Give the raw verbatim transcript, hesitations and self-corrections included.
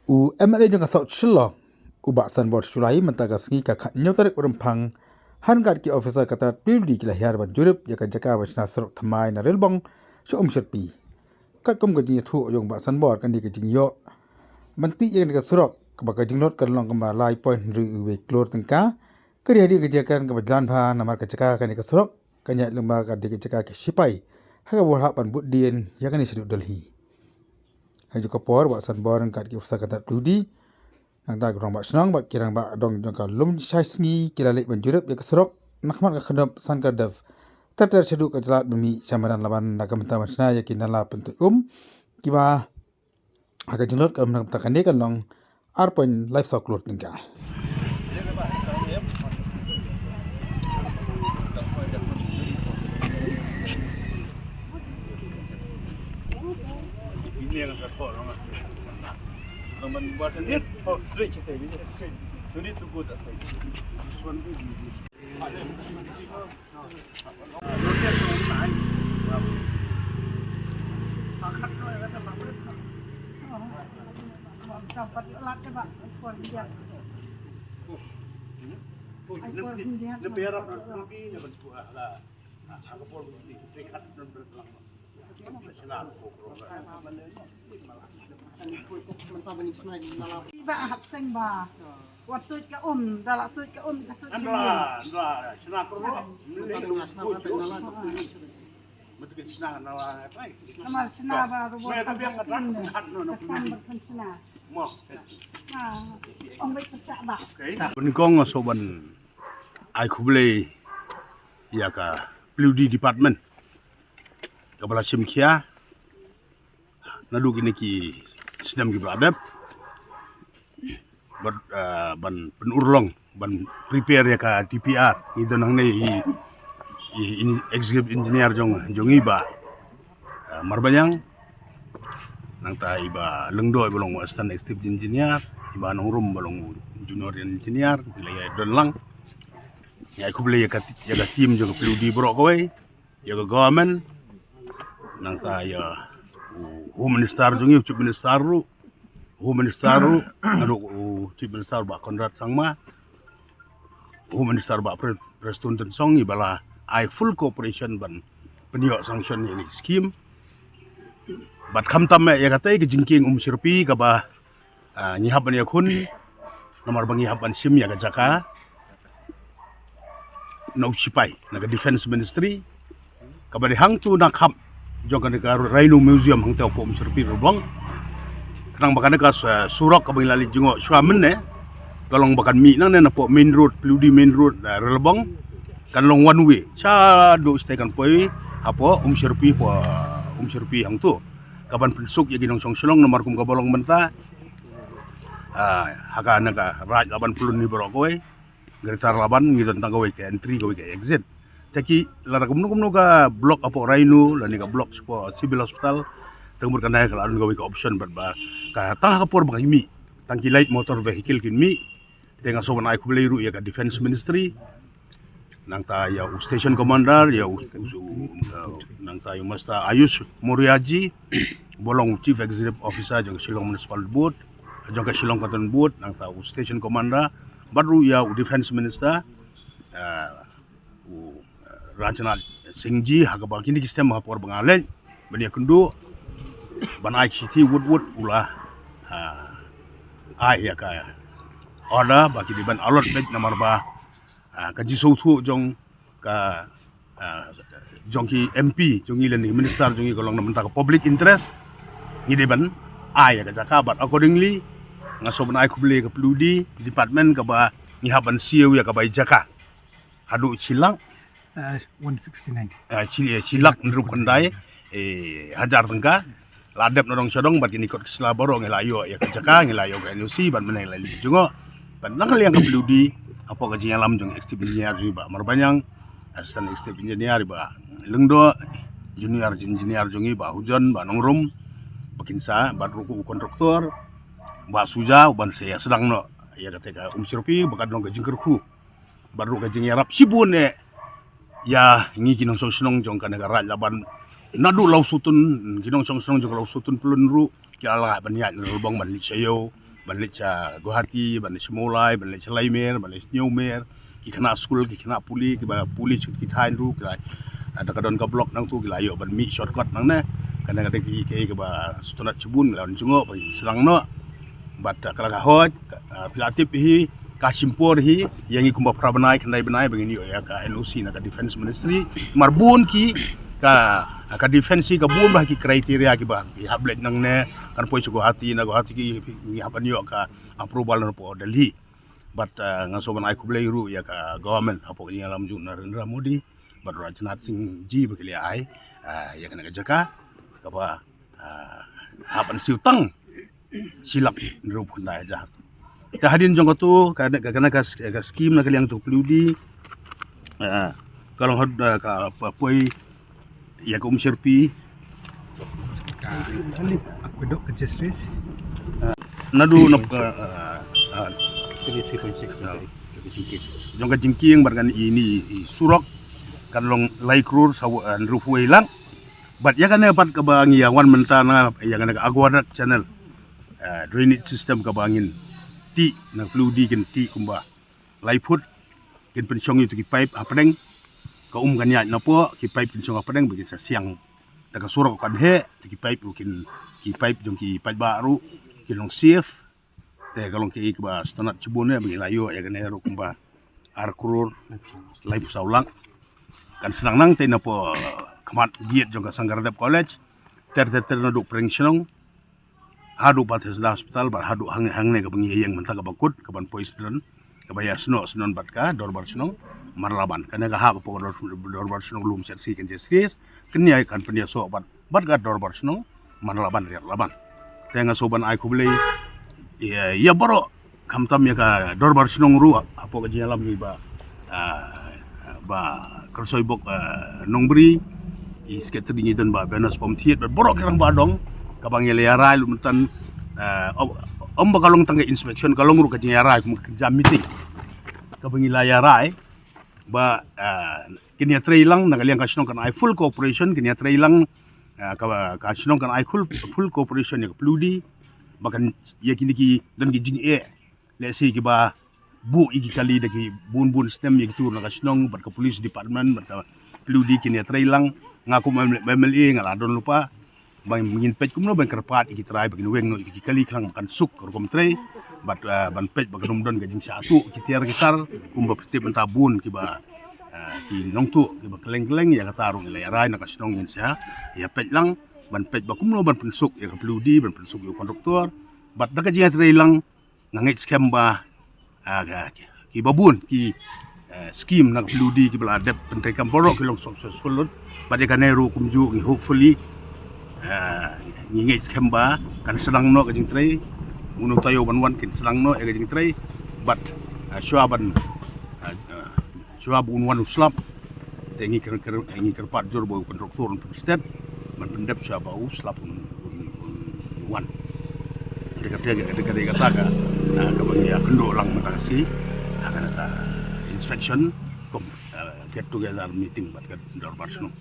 U MLA jong ka South Shillong, u Bah Sanbor Shullai, mynta ka sngi ka khatñiew tarik u Rymphang, ha ryngkat ki officer ka tnad PWD ki la hiar ban jurip ïa ka jaka ban shna surok thymmai na Rilbong sha Umshyrpi. Katkum ka jingïathuh jong u Bah Sanbor, kane ka jingïoh ban tih ïa kane ka surok kaba ka jinglut kan long kumba lai point hynriew wei klur tyngka, ka dei hadien ka jingkren kaba jlan bha namar ka jaka kane ka surok kan ïaid lyngba ka dei ka jaka ki shipai ha kaba hap ban bud dien ïa kane shaduh Delhi. Ha kajuh ka por, u Bah Sanbor ryngkat ki officer ka tnad PWD, nangta ki rangbah shnong bad ki rangbah dong jong ka lum shai sngi ki la leit ban jurip ïa ka surok na khmat ka khyndew Sankardev, ter ter shaduh ka jyllad ban mih sha Maidan Laban na ka bynta ban shna ïa ki nala pyntoit um kiba ha ka jinglut ka mynta kane kan long ar point lai saw klur tyngka. Ba hap seng ba. Wat tuid ka um, da la tuid ka um, ka tuid seng. Ndra, ndra, shna kurlo. Mending lu tuid. Mesti shna na la, eh. Namar shna ba ru. Meh ta biang ka tak, hat no, no. Kan shna. Mo. Ha. Ong wei pesa ba. Okay. Bun kong so ban ai khublei ïa ka PWD department kaba la shim khia naduh kine ki snem kiba la dep. Bad, ah, ban pynurlong ban prepare ïa ka DPR, ngi don hangne i, i, i executive engineer jong, jong i Bah, ah, Marbaniang. Nangta i Bah Lyngdoh i ba long assistant executive engineer, i Bah Nongrum ba long junior engineer, ki la ïa don lang. Ngi ai khublei ïa ka, ïa ka team jong ka PWD baroh kawei, ïa ka government, nangta ïa u Home Minister jong i, u Chief Minister ruh, Home Minister ruh, naduh u Chief Minister Bah Conrad Sangma, Home Minister Bah Pre-, Prestone Tynsong, i ba la ai full cooperation ban pynïoh sanction ïa ki scheme. Bad khamtam eh ïa katei ka jingkieng Umshyrpi kaba, ah, ngi hap ban ïakhun, namar ba ngi hap ban shim ïa ka jaka na u shipai, na ka Defence Ministry, kaba dei hangtu na khap jong kane ka Rhino Museum hangta hapoh Umshyrpi Rilbong. Khnang ba kane ka su-, surok kaba ngi la leit jngoh shuwa mynne, ka long ba kan mih nangne napoh main road, PWD main road, ah, Rilbong, kan long one way shaduh shatei kan poi hapoh Umshyrpi, hapoh, ah, Umshyrpi hangtu. Kaban pynsuk ïa ki nongshong shnong namar kum kaba long mynta, ah, ha kane ka Raid Laban Pyllun hi baroh kawei, Greater Laban, ngi don tang kawei ka entry, kawei ka exit. Te ki lada kumno kumno ka block hapoh Rhino lane ka block shapoh Civil Hospital, te ka mut kane ka la don kawei ka option bad ba ka tang ha ka por ba ki mih, tang ki light motor vehicle kin mih. Te nga sngewbha ban ai khublei ruh ïa ka Defence Ministry, nangta ïa u Station Commander, ïa u, u, u, uh, nangta ïa u Master Ayush Moriarty, ba long u Chief Executive Officer jong ka Shillong Municipal Board, jong ka Shillong Canton Board, nangta u Station Commander, bad ruh ïa u Defence Minister, uh, u, uh, Rajnath Singh ji, ha kaba kine ki snem ha por ba nga leit ban ïakynduh, ban ai shithi wut wut u la, uh, ai ïa ka order ba ki dei ban allot beit namar ba, ah, ka jingsngewthuh jong ka, ah, jong ki MP jong ngi lane minister jong ngi ka long na bynta ka public interest, ngi dei ban ai ïa ka jaka. Bad accordingly nga sngewbha ban ai khublei ïa ka PWD department kaba ngi hap ban siew ïa ka bai jaka haduh shi lak, ah, one sixty-nine, ah, shi, eh, shi lak hynriewphew khyndai, eh, hajar tyngka. La dep na dong sha dong bad kine ki kot ki sla baroh ngi la ïoh ïa ka jaka, ngi la ïoh ka NOC bad mynne la leit jngoh. Bad na ka liang ka PWD, hapoh ka jingïalam jong executive engineer jong i Bah Marbaniang, assistant executive engineer i Bah Lyngdoh, junior engineer jong i Bah Hujon, Bah Nongrum, Bah Kinsa, bad ruh u contractor Bah Suja, u ban sa ïa sdang noh ïa kata ka Umshyrpi ba kan long ka jingkyrkhu bad ruh ka jingïarap shibun eh ïa ngi ki nongshong shnong jong kane ka Raid Laban. Naduh Lawsutun, ki nongshong shnong jong ka Lawsutun Pyllun ruh ki la lah ban ïaid na Rilbong ban leit sha ïew, ban leit sha Guwahati, ban leit sha Mawlai, ban leit sha Laimer, ban leit sha Niumer, ki khynnah skul, ki khynnah pule, kiba pule sha ki thaiñ ruh, ki la, ah, da ka don ka block nangtu, ki la ïoh ban mih shortcut nangne. Kane ka dei ki, ki, kiba sngewtynnat shibun, la wan jngoh, ba sdang noh. Bad, ah, ka la ka hoi, ah, phi la tip hi, ka shim por hi, ïa ngi kumba phra bnai, khyndai bnai, ba ngin ïoh ïa ka N O C na ka Defence Ministry. Mar bun ki, ka, ka defence hi, ka bun bah ki criteria kiba, ki hap leit nangne, kan poi sha Guwahati, na Guwahati ki, ki hap ban ïoh ka approval na pdeng Delhi. Bad, ah, nga sngewbha ban ai khublei ruh ïa ka government hapoh ka jingïalam jong u Narendra Modi bad u Rajnath Singh ji ba ki la ai, ah, ïa kane ka jaka kaba, ah, hap ban siew tang shi lak hynriewphew khyndai hajar. Te hadien jong kato ka, ka, ka, ka, ka skim na ka liang jong ka P W D, ah, ka long hot, ah, ka poi ïa ka Umsyrpi. Ka aqueduct ka Jistris. Naduh nop ka, ah, ah, jong ka jingkieng bad kan ïa ine i surok kan long lai klur saw, ah, hynriewphew wei lak. Bad ïa kane pat kaba ngi ïa wan mynta na ïa kane ka aqueduct channel, ah, drainage system kaba ngin tih na P W D kin tih kumba lai phut, kin pynshong ïa tu ki paip hapdeng, ka um kan ïaid napoh, ki paip kin shong hapdeng ba kin sa siang. Te ka surok kan heh, tu ki paip ruh kin, ki paip jong ki paidbah ruh kin long safe. Te ka long ki, kiba sngewtynnat shibun ïa ba ngi la ïoh ïa kane ruh kumba ar klur laiphew saw lak. Kan sdang nangta napoh khmat gate jong ka Sankardev College, ter ter ter naduh pyrshang shnong haduh Bethesda Hospital, bad haduh hang, hangne kaba ngi ïeng mynta kaba kut, kaban poi sdang, kaba ïa snoh sdang bad ka Dorbar Shnong Marlaban. Kane ka hap hapoh Dor-, Dorbar Shnong Lumshyirsih ka Jistris, kane kan pynïasoh bad, bad ka Dorbar Shnong Marlaban Riatlaban. Te nga sngewbha ban ai khublei ïa, ïa baroh, khamtam ïa ka Dorbar Shnong ruh hapoh ka jingïalam jong i Bah, ah, Bah Kyrsoibok, ah, Nongbri, i Secretary ngi don Bah Venus Pamthied, bad baroh ki rangbah dong, kaba ngi la ïarai lut mynta, ah, ym, ym ba ka long tang ka inspection, ka long ruh ka jingïarai kum ka jam meeting kaba ngi la ïarai ba, ah, kin ïatrei lang, na ka liang ka shnong kan ai full cooperation, kin ïatrei lang, ah, ka, ka shnong kan ai full, full cooperation ïa ka P W D ba kan ïa kine ki don ki jingeh, lehse kiba buh ïa ki kali da ki bun bun snem, ïa ki tur na ka shnong bad ka police department bad ka P W D kin ïatrei lang. Nga kum M L A nga la don lypa ba ngin peit kumno ban kyrpad ïa ki trai ba kin weng noh ïa ki kali khnang ba kan suk ka rukom trei, bad, ah, ban peit ba kan ym don ka jingshah tuh ki tiar ki tar kumba phi tip mynta bun kiba, ah, ki nongtuh kiba kylleng kylleng. Ïa kata ruh ngi la ïarai na ka shnong ngin sa ïa peit lang ban peit ba kumno ban pynsuk ïa ka P W D, ban pynsuk ïa u kontraktor, bad da ka jingïatrei lang nga ngeit skhem ba, ah, ka, ki, kiba bun ki, eh, skim na ka P W D kiba la dep pyntreikam baroh ki long successful lut. Bad ïa kane ruh kumjuh ngi hopefully, eh, ngi ngeit skhem ba kan sdang noh ka jingtrei. Uno taïew ban wan kin sdang noh ïa ka jingtrei. Bad, eh, shuwa ban, eh, eh, shuwa ba un wan u slap, te ngi kyr-, kyr-, ngi kyrpad jur ba u kontraktor un pynstet ban pyndep shuwa ba u slap un, un, un wan. Te kata, te kata, te kata ka, ah, kaba ngi ïakynduh lang mynta ka sngi, ah, kane ka inspection cum, ah, get together meeting bad ka Dorbar Shnong.